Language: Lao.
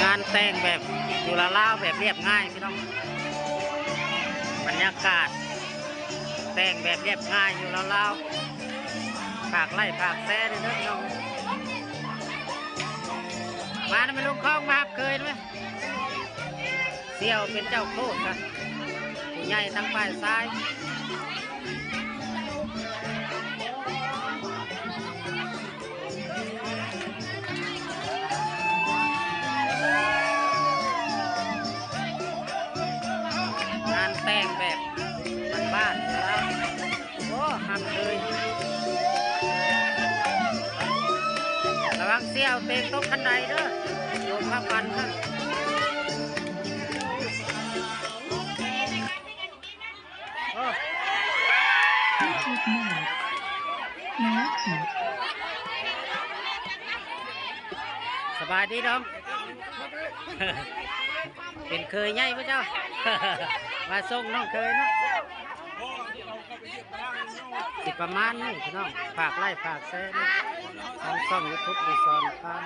ງານແຕ່ງແບບຢູ່ລາວໆ ແບບລຽບງ່າຍພີ່ນ້ອງ ບັນຍາກາດແຕ່ງແບບລຽບງ່າຍຢູ່ລາວໆ ຝາກໄລ້ຝາກແຊເດີພີ່ນ້ອງ ມານຳແມ່ລຸງຄອງ ມາຮັບເຂີຍນຳແມ່ ສ່ຽວເປັນເຈົ້າໂຄດກະ ຜູ້ໃຫຍ່ທາງຝ່າຍຊາຍ. ງານແຕ່ງແບບບ້ານໆ ໂອ້ ຮັກເລີຍ ລະວັງສ່ຽວເຕະຕົກຄັນໄດເດີ ໂດນພາບປັນນະ. ສະບາຍດີນ້ອງ ເປັນເຂີຍໃຫຍ່ບໍ່ເຈົ້າ ມາສົ່ງນ້ອງເຂີຍເນາະ ຊິປະມານນີ້ພີ່ນ້ອງ ຝາກໄລ້ຝາກແຊເນາະ ທາງຊ່ອງຢູທູບ ໄດ້ສອນພາ.